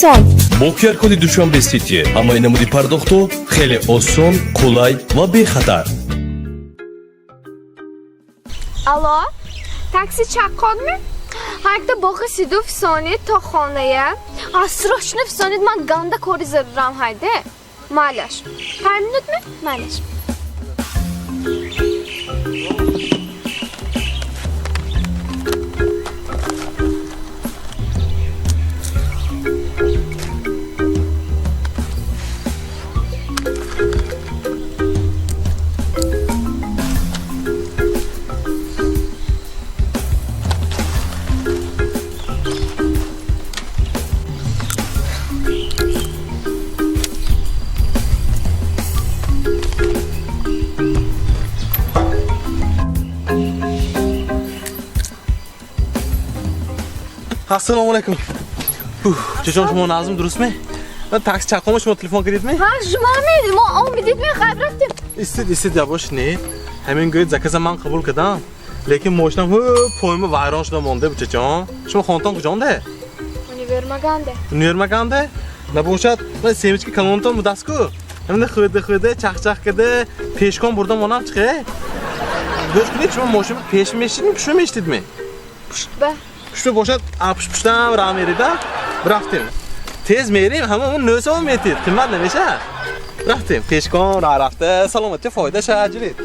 Сом. Бо QR-коди Душанбе Сити ҳамаи намуди пардохтҳо хеле осон, қулай ва бехатар. Алло, такси чаққонми? Ҳайкта боғи сиду фисонид то хоная. А срочно фисонид, ман ганда кори зарурам ҳайде. Майлаш. 5 минутми? Майлаш. Ассалому алайкум. Чашон, шумо назм дурустме? Ман такси чаққома, шумо телефон кардидме? Ҳа, жумами, мо омидид, ме ғайб рафтем. Истид, истид, ябош не. Ҳамин гӯед, заказа ман қабул кардам. Лекин мошинам пойма вайрон шуда монда, бучаҷон. Шумо хонатон куҷонде? Универмаганде. Универмаганде? Набошад, ман семечки калонтон будастку. Ҳамин хӯрда хӯрда чахчах карда пешкон бурдам онам чихе? Гӯш кунед, шумо мошин пеш мешидми, пушт мешидми? Пуштба. Пушт бошад, пушт пуштам ра мерида. Рафтем. Тез мерим, ҳама он нӯсо метид. Қимат намешад. Рафтем. Пешкон ра рафта, саломатча фоида шаҷрид.